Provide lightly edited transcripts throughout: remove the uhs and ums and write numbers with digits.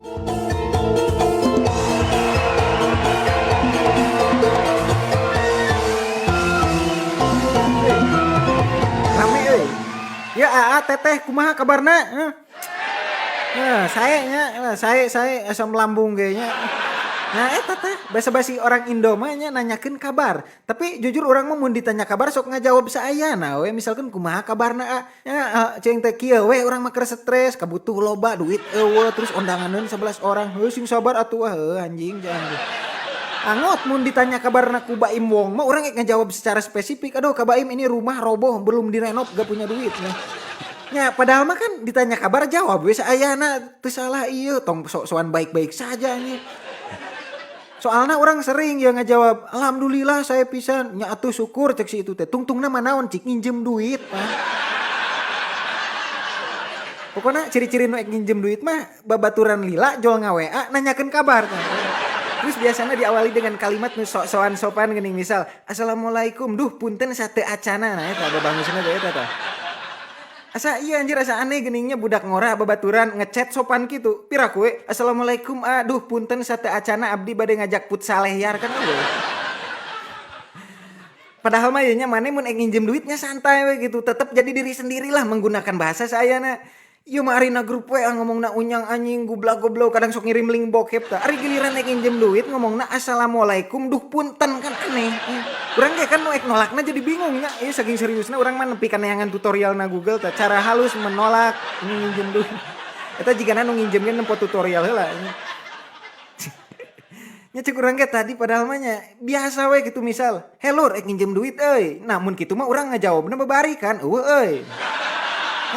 Rame euy. Ya aa, teteh, kumaha kabarna? Heh. Nah, sae nya, nah, sae sae asam lambung ge nya. Nah, eta teh basa-basi orang Indo mah nya nanyakeun kabar. Tapi jujur urang mah mun ditanya kabar sok ngajawab saayana we. Misalkan, "Kumaha kabarna, A?" Ya, cing teh kieu we, urang mah keur stres, kabutuh loba duit euweuh, terus ondanganeun 11 orang. Heuh, sing sabar atuh ah, heuh anjing jangan. Angot mun ditanya kabarna ku Baim Wong mah urang ngejawab secara spesifik, "Aduh, Kak Baim, ini rumah roboh, belum direnov, gak punya duit." Nah. Ya, padahal mah kan ditanya kabar jawab we saayana, teu salah ieu, tong sok-sokan baik-baik saja anjing. Soalna urang sering ya ngajawab, "Alhamdulillah sae pisan," "Nya atuh syukur," cek si itu teh. Tungtungna mah naon cik nginjem duit, Pak. Pokoknya ciri-ciri nu ek nginjem duit mah babaturan lila jol nga-WA nanyakeun kabar tah. Terus biasanya diawali dengan kalimat nu sok-sokan sopan geuning, misal, "Assalamualaikum, duh punten sateuacanna." Nah, eta babangusna teh eta tah. Asa iya anjir, asa aneh geuningnya budak ngora babaturan ngechat sopan kitu. Piraku we, "Assalamualaikum, aduh punten sateuacanna, abdi bade ngajak futsal yar," kan euweuh. Padahal mah ieu nya maneh mun ek nginjem duitnya santai we gitu, tetep jadi diri sendirilah, menggunakan bahasa saayana. Ieu mah ari na grup WA ngomongna unyang anjing, goblak goblok, kadang sok ngirim link bokep tah. Ari giliran ek nginjem duit ngomongna, "Assalamualaikum, duh punten," kan aneh. Urang ge kan nu ek nolakna jadi bingung nya. Ieu saking seriusna urang mah nepi ka neangan tutorial na Google tah, cara halus menolak nginjem duit. Eta jigana nu nginjem ge nempo tutorial heula. Nya cek urang ge tadi, padahal mah nya biasa we gitu, misal, "He lur, ek nginjem duit euy." Nah, mun kitu mah urang ngajawabna babari kan, "Euweuh euy."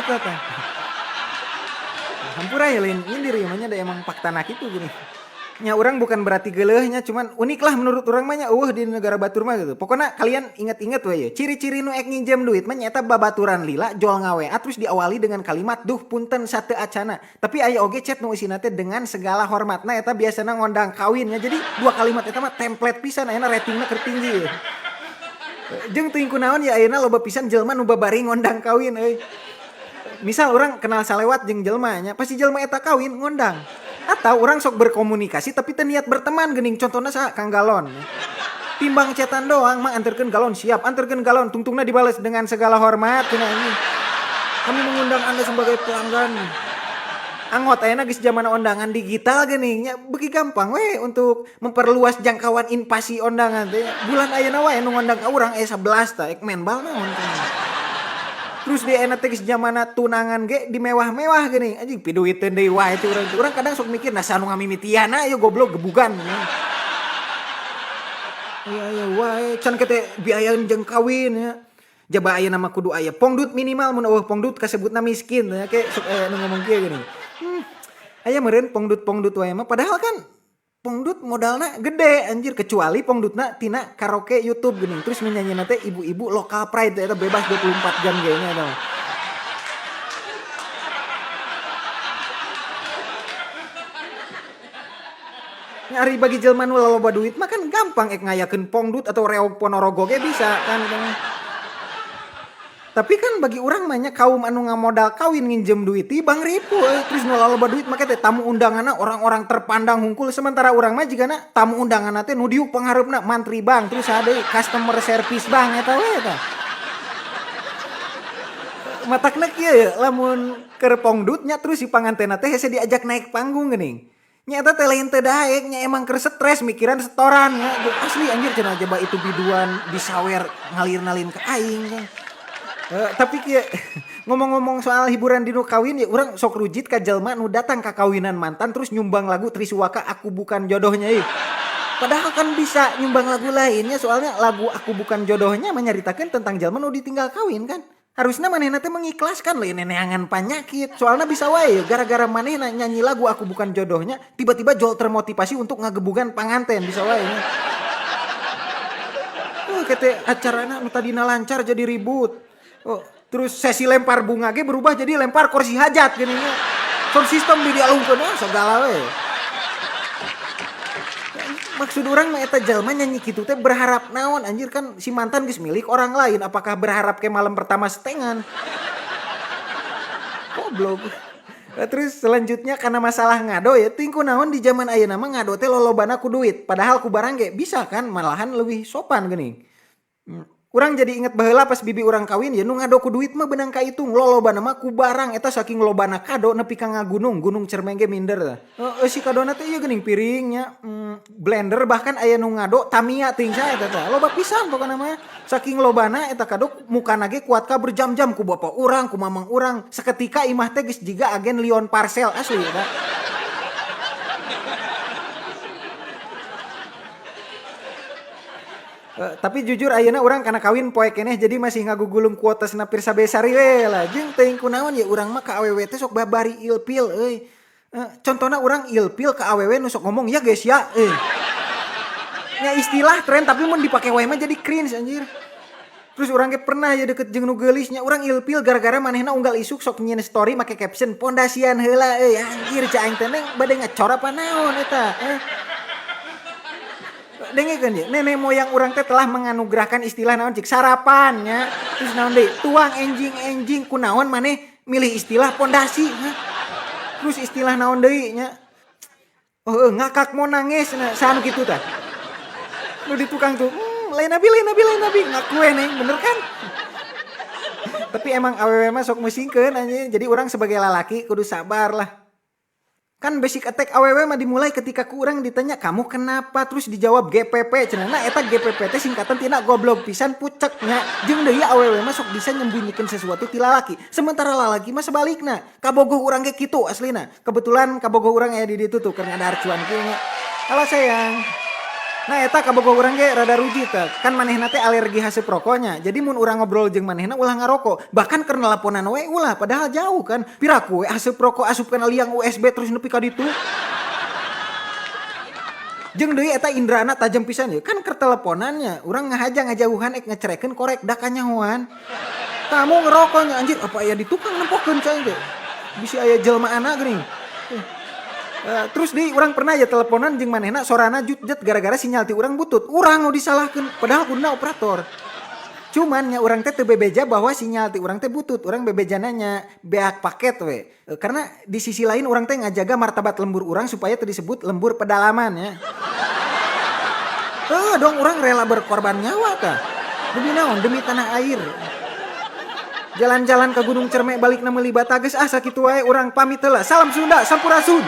Eta tah. Hampura ya, lain nyindir ieu mah nya, da emang faktana kitu gini. Nya urang bukan berarti geuleuh nya, cuman unik lah menurut urang mah nya, euweuh di negara batur mah gitu. Pokoknya kalian inget-inget we ye, ciri-ciri nu ek nginjem duit mah nyaeta babaturan lila jol nga-WA terus diawali dengan kalimat "duh punten sateuacanna". Tapi aya oge chat nu isina teh "dengan segala hormat". Nah, eta biasana ngondang kawin nya. Jadi dua kalimat eta mah template pisan, ayeuna ratingna keur tinggi. Jeung teuing kunaon ya ayeuna loba pisan jelema nu babari ngondang kawin euy. Misal urang kenal salewat jeung jelema nya, pasti jelema eta kawin ngondang. Atau urang sok berkomunikasi tapi teu niat berteman geuning, contohna saha, Kang Galon. Timbang chatan doang mah, "Anterkeun galon," "Siap," "Anterkeun galon," tungtungna dibales "dengan segala hormat" cenah anjing. "Kami mengundang Anda sebagai pelanggan." Angot ayeuna geus zaman ondangan digital geuning nya, beuki gampang we untuk memperluas jangkauan invasi ondangan teh. Bulan ayeuna wae nu ngondang ka urang aya 11 tah, ek maen bal naon cenah. Terus di ayeuna teh geus zamanna tunangan ge dimewah-mewah geuning, anjing piduiteun deui wae cek urang teh. Urang kadang sok mikir, nah saha nu ngamimitianna ieu goblok gebugan. Aya aya wae, can teh biayaan jeung kawin ya. Jaba ayeuna mah kudu aya pongdut minimal, mun euweuh pongdut kasebutna miskin ya, ke sok aya nu ngomong kieu geuning. Aya meureun pongdut-pongdut wae mah, padahal kan pongdut modalna gede anjir, kecuali pongdutna tina karaoke YouTube geuning, terus nu nyanyina teh ibu-ibu lokal pride, eta bebas 24 jam kayaknya eta mah. Nya ari bagi jelema nu laloba duit mah kan gampang ek ngayakeun pongdut atau reog Ponorogo ge bisa kan eta mah. Tapi kan bagi urang mah nya, kaum anu ngamodal kawin nginjem duit ti bank ripu euy, terus nu laloba duit make teh tamu undanganna orang-orang terpandang hungkul, sementara urang mah jigana tamu undanganna teh nu diuk panghareupna mantri bank, terus saha deui, customer service bank, eta we tah. Matakna kieu ye, lamun keur pongdut nya, terus si pangantenna teh hese diajak naik panggung geuning. Nya eta teh lain teu daek nya, emang keur stres mikiran setoran nya. Asli anjir cenah, jaba itu biduan disawer ngalir-nalin ka aing kan. Tapi kieu, ngomong-ngomong soal hiburan di nu kawin ya, urang sok rujit ka jelema nu datang ka kawinan mantan terus nyumbang lagu Trisuaka "Aku Bukan Jodohnya" ih. Padahal kan bisa nyumbang lagu lainnya, soalnya lagu "Aku Bukan Jodohnya" menyaritakeun tentang jelema nu ditinggal kawin kan. Harusna manehna teh mengikhlaskan, lain neneangan panyakit. Soalnya bisa wae gara-gara manehna nyanyi lagu "Aku Bukan Jodohnya" tiba-tiba jol termotivasi untuk ngagebugan panganten, bisa wae nya. Kete acarana nu tadina lancar jadi ribut. Oh, terus sesi lempar bunga ge berubah jadi lempar kursi hajat gini nya. Sound system di dialungkeun, ah segala we. Maksud urang mah, eta jelema nyanyi kitu teh berharap naon anjir? Kan si mantan geus milik orang lain, apakah berharap ke malam pertama setengan? Goblok. Nah, terus selanjutnya karena masalah ngado ya, teuing kunaon di zaman ayeuna mah ngado teh lolobana ku duit, padahal ku barang ge bisa kan, malahan leuwih sopan geuning. Urang jadi inget baheula pas bibi urang kawin ya, nu ngado ku duit mah beunang kaitung, lolobana mah ku barang eta saking lobana kado nepi ka ngagunung, Gunung Cermee ge minder tah. Heeh, si kadona teh ieu geuning piringnya, blender bahkan aya nu ngado Tamiya teuing saha eta teh. Loba pisan pokona mah. Saking lobana eta kado mukana ge kuat ka berjam-jam ku bapa urang, ku mamang urang. Seketika imah teh geus jiga agen Lion Parcel asli eta. Tapi jujur ayeuna urang kana kawin poe keneh jadi masih ngagugulung kuota senapir sabesari we lah. Jeung teuing kunaon ya urang mah ka awewe teh sok babari ilfil euy. Contona urang ilfil ka awewe nu sok ngomong ya guys ya euy. Nya istilah tren tapi mun dipake wae mah jadi cringe anjir. Terus urang ge pernah ya deket jeung nu geulis nya urang ilfil gara-gara manehna unggal isuk sok nyieun story make caption pondasian heula euy anjir cai aing teh neng bade ngecor apa naon eta. Dengekeun ye, nenek moyang urang teh telah menganugerahkan istilah naon cik sarapan nya. Terus naon deui? Tuang enjing-enjing kunaon maneh milih istilah pondasi ha. Terus istilah naon deui nya? Oh, ngakak mau nangis nah, saha nu kitu tah? Nu di tukang tuh, lain nabi lain nabi lain nabi ngaku we neng, bener kan? Tapi emang awewe mah sok musingkeun anjing. Jadi urang sebagai lalaki kudu sabar lah. Kan basic attack awewe mah dimulai ketika ku urang ditanya kamu kenapa terus dijawab GPP cenah. Nah eta GPP teh singkatan tina goblok pisan pucek nya. Jeung deui awewe mah sok bisa nyembunyikan sesuatu ti lalaki. Sementara lalaki mah sebalikna. Kabogoh urang ge kitu aslina. Kebetulan kabogoh urang aya di ditu tuh keur ngadahar cuan kieu nya. Halo sayang. Nah eta kabogoh urang ge rada ruji teh. Kan manehna teh alergi haseup rokoknya. Jadi mun urang ngobrol jeung manehna ulah ngarokok. Bahkan keur nelaponan we ulah padahal jauh kan. Piraku we haseup rokok asup kana liang USB terus nepi ka ditu. Jeung deui eta indrana tajam pisan ye. Kan keur teleponannya urang ngahaja ngajauhan ek ngecerekeun korek da kanyahoan. Kamu ngerokoknya anjir apa aya di tukang nempokeun cai teh. Bisi aya jelmaana geuning. Terus di urang pernah ya teleponan jeung manehna sorana jutjet gara-gara sinyal ti urang butut. Urang nu disalahkeun padahal kuduna operator. Cuman nya urang teh teu bebeja bahwa sinyal ti urang teh butut. Urang bebejana nya beak paket we. Karena di sisi lain urang teh ngajaga martabat lembur urang supaya teu disebut lembur pedalaman ya. Heuh dong urang rela berkorban nyawa tah. Demi naon? Demi tanah air. Jalan-jalan ke Gunung Cermee balikna meuli bata geus ah sakitu wae urang pamit heula. Salam Sunda, sampurasun.